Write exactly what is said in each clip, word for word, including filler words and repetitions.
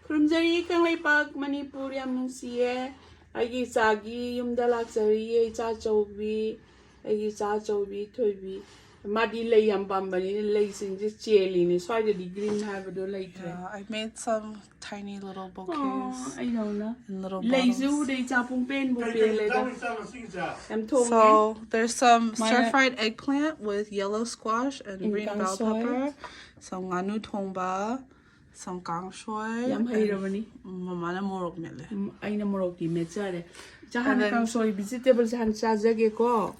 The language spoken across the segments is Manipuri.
ꯈꯨꯔꯨꯝꯖꯔꯤ ꯀꯪꯂꯩꯄꯥꯛ ꯃꯅꯤꯄꯨꯔ, ꯌꯥꯝ ꯅꯨꯡꯁꯤꯌꯦ꯫ ꯑꯩꯒꯤ ꯏꯆꯥꯒꯤ ꯌꯨꯝꯗ ꯂꯥꯛꯆꯔꯤꯌꯦ, ꯏꯆꯥ ꯑꯆꯧꯕꯤ, ꯑꯩꯒꯤ ꯏꯆꯥ ꯑꯆꯧꯕꯤ ꯊꯣꯏꯕꯤ꯫ ꯃꯥꯗꯤ ꯂꯩ ꯌꯥꯝ ꯄꯥꯝꯕꯅꯤꯅ ꯂꯩꯁꯤꯡꯁꯦ ꯆꯦꯜꯂꯤꯅꯦ꯫ ꯁ꯭ꯋꯥꯏꯗꯗꯤ green ꯍꯥꯏꯕꯗꯣ ꯂꯩꯇ꯭ꯔꯦ꯫ Yeah, I made some tiny little ꯑꯣ, bouquets ꯑꯩꯗꯧꯅ and little ꯂꯩꯁꯦ bottles. ꯎꯕꯗ ꯏꯆꯥ ꯄꯨꯡꯄꯦꯟꯕꯨ ꯄꯦꯜꯂꯦꯗ꯫ ꯌꯥꯝ ꯊꯣꯡꯉꯦ꯫ So there's some My- stir fried eggplant with yellow squash and In green bell kangsoy. Pepper. Some nganu thongba, some kangsoy. ꯌꯥꯝ ꯍꯩꯔꯕꯅꯤ꯫ ꯃꯃꯥꯅ ꯃꯣꯔꯣꯛ ꯃꯦꯠꯂꯦ꯫ ꯎꯝ, ꯑꯩꯅ ꯃꯣꯔꯣꯛꯇꯤ ꯃꯦꯠꯆꯔꯦ꯫ ꯏꯆꯥ ꯍꯥꯟꯅ And then- ꯀꯥꯡꯁꯣꯏ vegetableꯁꯦ ꯍꯥꯟꯅ ꯆꯥꯖꯒꯦꯀꯣ꯫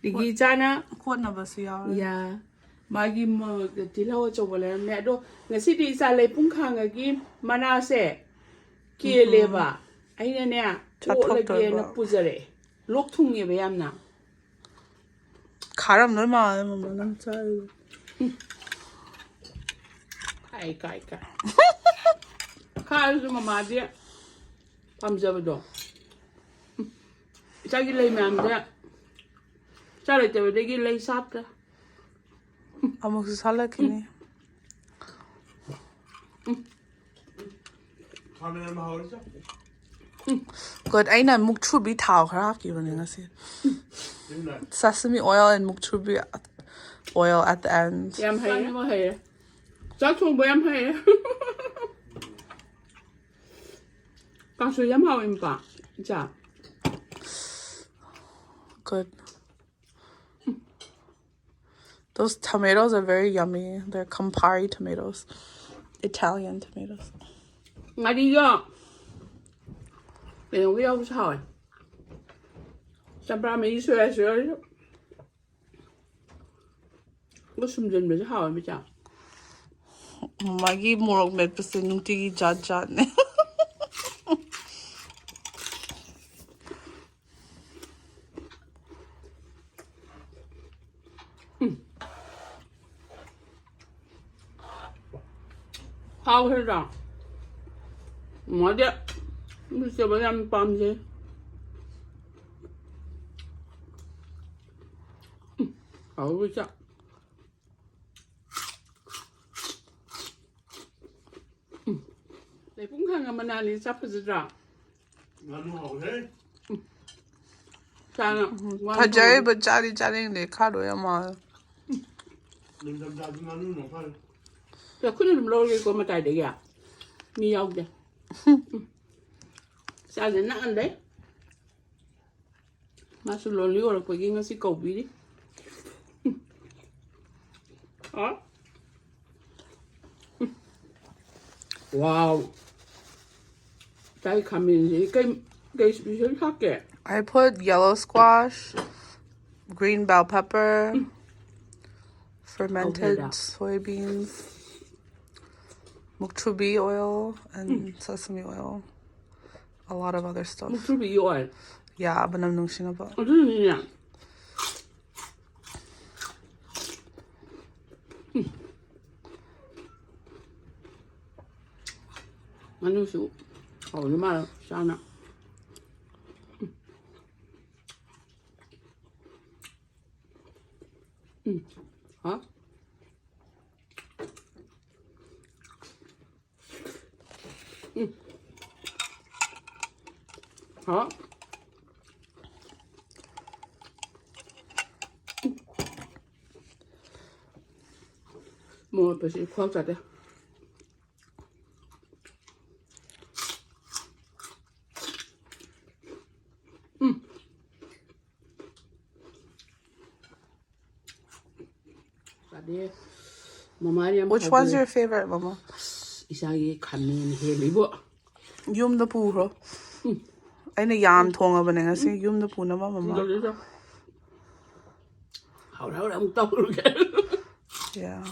ꯑꯗꯒꯤ ꯏꯆꯥꯅ ꯀꯣꯠꯅꯕꯁꯨ ꯌꯥꯎꯔꯦ꯫ ꯌꯥ, ꯃꯥꯒꯤ ꯃ- ꯇꯤꯜꯍꯧ ꯑꯆꯧꯕ ꯂꯩꯔꯝꯃꯦ꯫ ꯑꯗꯣ ꯉꯁꯤꯗꯤ ꯏꯆꯥ ꯂꯩꯄꯨꯡ ꯈꯥꯡꯉꯒꯤ ꯃꯅꯥꯁꯦ ꯀꯦꯜꯂꯦꯕ꯫ ꯑꯩꯅꯅꯦ ꯆꯥꯊꯣꯛꯇꯣꯏꯕ꯫ ꯑꯣꯠꯂꯒꯦꯅ ꯄꯨꯖꯔꯛꯑꯦ꯫ ꯂꯣꯛ ꯊꯨꯡꯉꯦꯕ ꯌꯥꯝꯅ꯫ ꯈꯥꯔꯝꯗꯣꯏ ꯃꯥꯜꯂꯦ ꯃꯃꯥ ꯅꯪ ꯆꯥꯔꯤꯗꯣ꯫ ꯀꯥꯏ ꯀꯥꯏ ꯀꯥꯏ꯫ ꯈꯥꯔꯁꯨ ꯃꯃꯥꯗꯤ ꯄꯥꯝꯖꯕꯗꯣ꯫ ꯏꯆꯥꯒꯤ ꯂꯩ ꯃꯌꯥꯝꯁꯦ ꯏꯆꯥ ꯂꯩꯇꯕꯗꯒꯤ ꯂꯩ ꯁꯥꯠꯇ꯭ꯔꯦ꯫ ꯑꯃꯨꯛꯁꯨ ꯁꯥꯠꯂꯛꯈꯤꯅꯤ꯫ ꯈꯥꯃꯦꯟ ꯍꯥꯎꯔꯤꯁꯦ꯫ Good. ꯑꯩꯅ ꯃꯨꯛꯊ꯭ꯔꯨꯕꯤ ꯊꯥꯎ ꯈꯔ ꯍꯥꯞꯈꯤꯕꯅꯦ ꯉꯁꯤ꯫ ꯁꯤꯅ Sesame oil and ꯃꯨꯛꯊ꯭ꯔꯨꯕꯤ oil at the end. ꯌꯥꯝ ꯍꯩꯔꯦ꯫ ꯍꯩꯔꯦ꯫ ꯆꯥꯛ ꯊꯣꯡꯕ ꯌꯥꯝ ꯍꯩꯔꯦ꯫ ꯀꯥꯡꯁꯣꯏ ꯌꯥꯝ ꯍꯥꯎꯋꯦ ꯃꯄꯥ꯫ ꯏꯆꯥ꯫ Good. Those tomatoes are very yummy. They're Campari tomatoes. Italian tomatoes. ꯉꯥꯔꯤꯒ ꯀꯩꯅꯣꯒ ꯌꯥꯎꯕꯁꯨ ꯍꯥꯎꯋꯦ꯫ ꯆꯝꯄ꯭ꯔꯥ ꯃꯍꯤ ꯁꯣꯌꯥ ꯁꯣꯌꯥꯁꯨ ꯁꯨꯝꯖꯤꯟꯕꯁꯨ ꯍꯥꯎꯋꯦ ꯃꯤꯆꯥ꯫ ꯃꯥꯒꯤ ꯃꯣꯔꯣꯛ ꯃꯦꯠꯄꯁꯦ ꯅꯨꯡꯇꯤꯒꯤ ꯖꯥꯠ ꯖꯥꯠꯅꯦ꯫ ꯍꯥꯎꯈ꯭ꯔꯦꯗ꯫ ꯃꯥꯗꯤ vegetable ꯌꯥꯝ ꯄꯥꯝꯖꯩ꯫ ꯎꯝ, ꯍꯥꯎꯈ꯭ꯔꯦ ꯆꯥꯛ꯫ ꯎꯝ꯫ ꯂꯩꯄꯨꯡ ꯈꯥꯡꯒ ꯃꯅꯥꯂꯤ ꯆꯠ ꯐꯖꯗ꯭ꯔꯥ? ꯉꯥꯅꯨ ꯍꯥꯎꯋꯦꯍꯦ꯫ ꯆꯥꯅ ꯋꯥ ꯐꯖꯩꯕ ꯆꯥꯗꯤ ꯆꯥꯅꯤꯡꯗꯦ ꯈꯥꯗꯣ ꯌꯥꯝ ꯃꯥꯜꯂꯦ꯫ ꯅꯤꯡꯊꯝꯊꯥꯗꯤ ꯉꯥꯅꯨꯅ ꯐꯔꯦ꯫ ꯑꯩꯈꯣꯏꯅ ꯑꯗꯨꯝ ꯂꯧꯔꯒꯦꯀꯣ ꯃꯇꯥꯏꯗꯒꯤ꯫ ꯃꯤ ꯌꯥꯎꯗꯦ꯫ ꯆꯥꯁꯦ ꯅꯛꯑꯟꯗꯩ꯫ ꯃꯥꯁꯨ ꯂꯣꯟꯂꯤ ꯑꯣꯏꯔꯛꯄꯒꯤ ꯉꯁꯤ ꯀꯧꯕꯤꯔꯤ꯫ ꯑ? ꯋꯥꯎ꯫ ꯇꯥꯏ ꯈꯥꯃꯦꯟꯁꯤ ꯀꯩ ꯀꯩ special ꯊꯥꯛꯀꯦ? I put yellow squash, green bell pepper, fermented Okay, yeah. Soybeans, mukchubi oil, and sesame oil. A lot of other stuff. ꯃꯨꯛꯊ꯭ꯔꯨꯕꯤꯒꯤ oil. Yeah, ꯃꯅꯝ ꯅꯨꯡꯁꯤꯅꯕ. ꯑꯗꯨꯅꯤꯅꯦ꯫ ꯉꯥꯅꯨꯁꯨ ꯍꯥꯎꯅꯤ ꯃꯥꯜꯂꯦ ꯆꯥꯅ꯫ ꯎꯝ꯫ ꯍꯥ? ꯎꯝ꯫ ꯍꯥ? ꯃꯣꯔꯣꯛ ꯃꯦꯠꯄꯁꯤ ꯈ꯭ꯋꯥꯡ ꯆꯥꯗꯦ꯫ ꯎꯝ꯫ ꯆꯥꯗꯦ꯫ ꯃꯃꯥꯅ ꯌꯥꯝ Which one's ꯍꯥꯎꯕꯅꯦ꯫ Your favorite, ꯃꯃꯥ? ꯏꯆꯥꯒꯤ ꯈꯥꯃꯦꯟ ꯍꯦꯜꯂꯤꯕꯣ꯫ ꯌꯨꯝꯗ ꯄꯨꯈ꯭ꯔꯣ꯫ ꯑꯩꯅ ꯌꯥꯝ ꯊꯣꯡꯉꯕꯅꯦ ꯉꯁꯤ꯫ ꯌꯨꯝꯗ ꯄꯨꯅꯕ, ꯃꯃꯥ꯫ ꯇꯧꯗꯣꯏꯗꯣ꯫ ꯍꯥꯎꯔꯦ ꯍꯥꯎꯔꯦ ꯑꯃꯨꯛ ꯇꯧꯔꯒꯦ꯫ Yeah.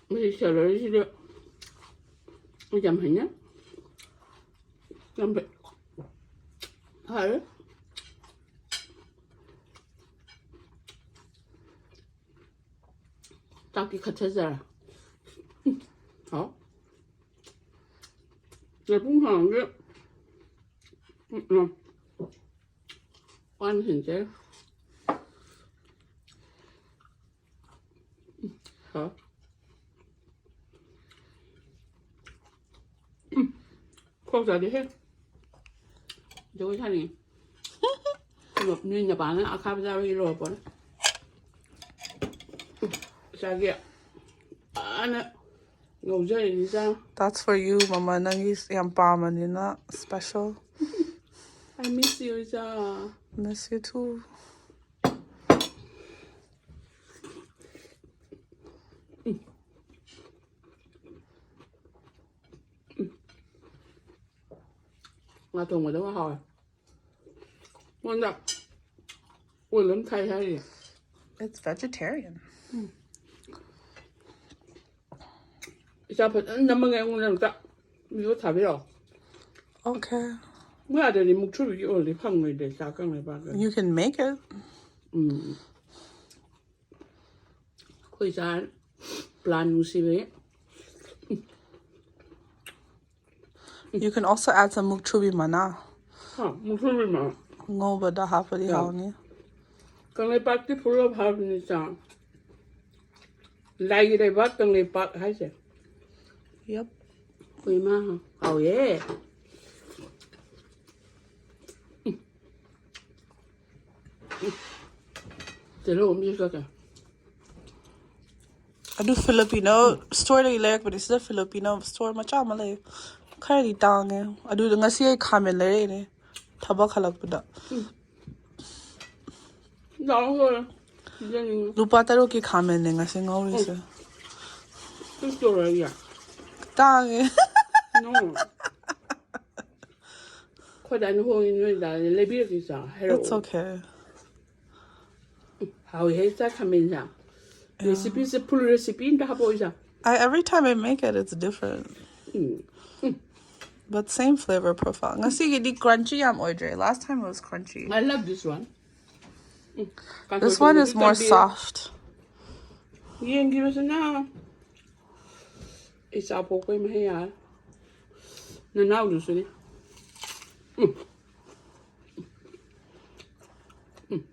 ꯃꯁꯤ celery ꯁꯤꯗꯤ ꯑꯩ ꯌꯥꯝ ꯍꯩꯅ꯫ ꯌꯥꯝ ꯐꯩ꯫ ꯍꯥꯎꯔꯦ꯫ ꯆꯥꯛꯇꯤ ꯈꯠꯊꯖꯔꯦ꯫ ꯎꯝ, ꯍꯥꯎ꯫ ꯂꯩꯄꯨꯡ ꯈꯥꯡꯒꯤ, ꯎꯝ, ꯎꯝ꯫ ꯄꯥꯟꯁꯤꯡꯁꯦ ꯍꯥ? ꯈꯣꯡ ꯆꯥꯗꯦꯍꯦ꯫ ꯖꯒꯣꯏ ꯁꯥꯅꯤꯡꯉꯦ꯫ ꯑꯗꯣ ꯅꯣꯏ ꯅꯄꯥꯅ ꯑꯈꯥꯕ ꯆꯥꯕꯒꯤ ꯂꯣꯏꯔꯛꯄꯅꯦ꯫ ꯏꯆꯥꯒꯤ ꯑꯅ ꯉꯧꯖꯔꯤꯅꯤ ꯆꯥ꯫ That's for you, ꯃꯃꯥ꯫ ꯅꯪꯒꯤ ꯌꯥꯝ ꯄꯥꯝꯕꯅꯤꯅ special꯫ I miss you, ꯏꯆꯥ꯫ Miss you too. ꯉꯥ ꯊꯣꯡꯕꯗꯧꯅ ꯍꯥꯎꯋꯦ꯫ ꯑꯩꯉꯣꯟꯗ ꯑꯣꯏꯜ ꯑꯃ ꯊꯥꯏ ꯍꯥꯏꯔꯤ꯫ It's vegetarian. ꯏꯆꯥ ꯐꯖꯅ ꯅꯝꯃꯒ ꯑꯩꯉꯣꯟꯗ ꯑꯝꯇ video ꯊꯥꯕꯤꯔꯛꯑꯣ꯫ Okay. ꯃꯣꯏ ꯑꯗꯗꯤ ꯃꯨꯛꯊ꯭ꯔꯨꯕꯤꯒꯤ ꯑꯣꯏꯜꯗꯤ ꯐꯪꯉꯣꯏꯗꯦ, ꯆꯥ ꯀꯪꯂꯩꯄꯥꯛꯇꯗꯤ꯫ You can make it. ꯎꯝ꯫ ꯑꯩꯈꯣꯏ ꯆꯥ plan ꯅꯨꯡꯁꯤꯕꯒꯤ꯫ You can also add some ꯃꯨꯛꯊ꯭ꯔꯨꯕꯤ ꯃꯅꯥ꯫ ꯍꯥ, ꯃꯨꯛꯊ꯭ꯔꯨꯕꯤ ꯃꯅꯥ꯫ ꯉꯧꯕꯗ ꯍꯥꯞꯄꯗꯤ ꯌꯥꯝ ꯍꯥꯎꯅꯤ꯫ ꯀꯪꯂꯩꯄꯥꯛꯇꯤ full of herbꯅꯤ ꯆꯥ꯫ ꯂꯥꯏꯒꯤ ꯂꯩꯕꯥꯛ ꯀꯪꯂꯩꯄꯥꯛ ꯍꯥꯏꯁꯦ꯫ Yep. ꯑꯩꯈꯣꯏ ꯏꯃꯥ ꯍꯥꯎꯋꯦ꯫ ꯇꯤꯜꯍꯧ ꯑꯃ ꯄꯤꯔꯛꯀꯦ꯫ ꯑꯗꯨ Filipino storeꯗꯒꯤ ꯂꯩꯔꯛꯄꯅꯦ꯫ ꯁꯤꯗ Filipino store ꯃꯆꯥ ꯑꯃ ꯂꯩ꯫ ꯈꯔꯗꯤ ꯇꯥꯡꯉꯦ꯫ ꯑꯗꯨꯗ ꯉꯁꯤ ꯑꯩ ꯈꯥꯃꯦꯟ ꯂꯩꯔꯛꯏꯅꯦ ꯊꯕꯛ ꯍꯜꯂꯛꯄꯗ꯫ ꯂꯥꯛꯑꯣ ꯂꯣꯏꯔꯦ꯫ ꯄꯤꯖꯅꯤꯡꯉꯤ꯫ ꯂꯨꯄꯥ ꯇꯔꯨꯛꯀꯤ ꯈꯥꯃꯦꯟꯅꯦ ꯉꯁꯤ ꯉꯧꯔꯤꯁꯦ꯫ ꯇꯨ store ꯌꯥ꯫ ꯇꯥꯡꯉꯦ꯫ No꯫ ꯑꯩꯈꯣꯏ ꯗꯥꯅ ꯍꯣꯡꯉꯤ, ꯅꯣꯏ ꯗꯥꯅ ꯂꯩꯕꯤꯔꯛꯀꯦ ꯆꯥ ꯍꯥꯏꯔꯛꯑꯣ꯫ It's okay. ꯍꯥꯎꯋꯤ ꯍꯦ ꯆꯥ ꯈꯥꯃꯦꯟꯁꯦ꯫ Yeah. Recipeꯁꯦ full recipe ꯑꯝꯇ ꯍꯥꯞꯄꯛꯑꯣ ꯏꯆꯥ꯫ I, every time I make it, it's different. Um. Um. But same flavor profile. ꯉꯁꯤꯒꯤꯗꯤ crunchy ꯌꯥꯝ ꯑꯣꯏꯗ꯭ꯔꯦ꯫ Last time it was crunchy. I love this one. Um. This one is more soft. ꯌꯦꯡꯈꯤꯕꯁꯤꯅ ꯏꯆꯥ ꯄꯣꯛꯄꯩ ꯃꯍꯩ ꯌꯥꯜꯂꯦ꯫ ꯅꯅꯥꯎꯗꯨꯁꯨꯅꯤ꯫ ꯎꯝ꯫ ꯎꯝ꯫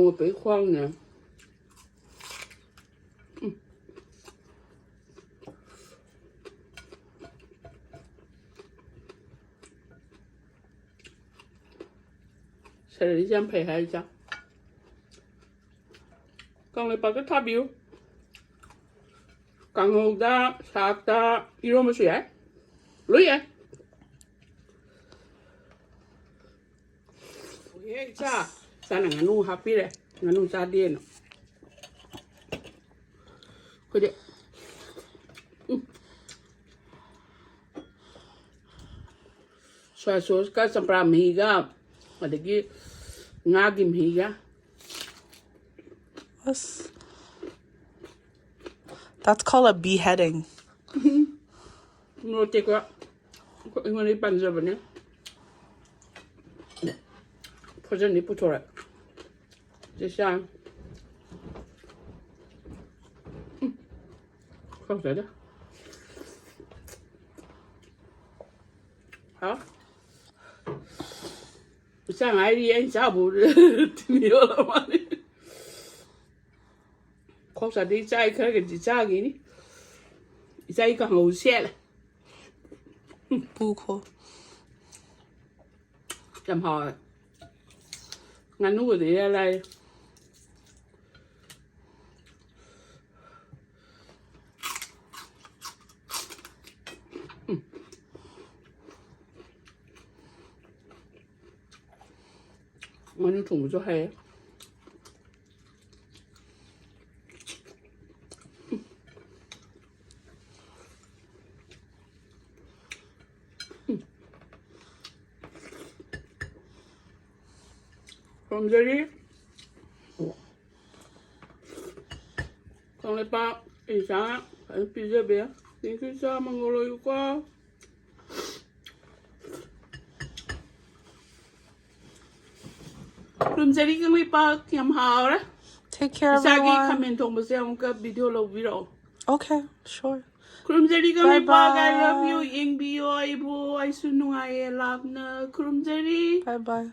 ꯃꯣꯠꯄꯒꯤ ꯈ꯭ꯋꯥꯡꯅꯦ꯫ ꯎꯝ꯫ ꯁꯦꯂꯔꯤꯁꯦ ꯌꯥꯝ ꯐꯩ ꯍꯥꯏꯔꯤꯁꯦ꯫ ꯀꯪꯂꯩꯄꯥꯛꯇ ꯊꯥꯕꯤꯌꯨ꯫ ꯀꯥꯡꯍꯧꯗ, ꯁꯥꯛꯇ, ꯏꯔꯣꯝꯕꯁꯨ ꯌꯥꯏ꯫ ꯂꯣꯏ ꯌꯥꯏ꯫ ꯑꯣꯍꯦ, ꯏꯆꯥ꯫ ꯏꯆꯥꯅ ꯉꯥꯅꯨ ꯍꯥꯞꯄꯤꯔꯦ꯫ ꯉꯥꯅꯨ ꯆꯥꯗꯦꯅ꯫ ꯑꯩꯈꯣꯏꯗꯤ, ꯎꯝ꯫ ꯁꯣꯌꯥ ꯁꯣꯁꯀ ꯆꯝꯄ꯭ꯔꯥ ꯃꯍꯤꯒ, ꯑꯗꯒꯤ ꯉꯥꯒꯤ ꯃꯍꯤꯒ꯫ ꯑꯁ, that's called a beheading. ꯃꯣꯔꯣꯛ ꯇꯦꯛꯄ ꯑꯩꯈꯣꯏ ꯑꯩꯉꯣꯟꯗ ꯄꯥꯝꯖꯕꯅꯦ꯫ ꯐꯖꯅꯗꯤ ꯄꯨꯊꯣꯔꯛꯑꯦ꯫ ꯁꯤ ꯆꯥ꯫ ꯎꯝ꯫ ꯈꯪꯗꯦꯗ꯫ ꯍꯥꯎ꯫ ꯏꯆꯥ ꯉꯥꯏꯔꯤ, ꯑꯩꯅ ꯆꯥꯕ ꯎꯔꯦ꯫ ꯇꯤꯟ ꯌꯣꯠꯂ ꯃꯥꯜꯂꯦ꯫ ꯈꯣꯛ ꯆꯥꯗꯦ, ꯏꯆꯥ ꯑꯩ ꯈꯔꯒꯗꯤ ꯆꯥꯈꯤꯅꯤ꯫ ꯏꯆꯥ ꯑꯩ ꯀꯥꯡꯍꯧ ꯁꯦꯠꯂꯦ꯫ ꯄꯨꯈꯣ꯫ ꯌꯥꯝ ꯍꯥꯎꯋꯦ꯫ ꯉꯥꯅꯨꯒꯗꯤ ꯏꯔꯥꯏ ꯂꯥꯏ꯫ ꯎꯝ꯫ ꯉꯥꯅꯨ ꯊꯣꯡꯕꯁꯨ ꯍꯩ꯫ ꯈꯨꯔꯨꯝꯖꯔꯤ꯫ ꯀꯪꯂꯩꯄꯥꯛ ꯏꯆꯥ ꯐꯖꯅ ꯄꯤꯖꯕꯤꯌꯨ꯫ ꯇꯦꯡꯀ꯭ꯌꯨ ꯏꯆꯥ, ꯃꯪꯒꯣꯜ ꯑꯣꯏꯌꯨꯀꯣ꯫ ꯈꯨꯔꯨꯝꯖꯔꯤ ꯀꯪꯂꯩꯄꯥꯛ, ꯌꯥꯝ ꯍꯥꯎꯔꯦ꯫ Take care, ꯏꯆꯥꯒꯤ everyone. ꯈꯥꯃꯦꯟ ꯊꯣꯡꯕꯁꯦ ꯑꯃꯨꯛꯀ ꯚꯤꯗꯤꯑꯣ ꯂꯧꯕꯤꯔꯛꯑꯣ꯫ Okay, sure. ꯈꯨꯔꯨꯝꯖꯔꯤ ꯀꯪꯂꯩꯄꯥꯛ, I love you, Bye-bye. ꯌꯦꯡꯕꯤꯌꯣ ꯑꯩꯕꯨ, ꯑꯩꯁꯨ ꯅꯨꯡꯉꯥꯏꯌꯦ ꯂꯥꯞꯅ ꯈꯨꯔꯨꯝꯖꯔꯤ꯫ Bye bye.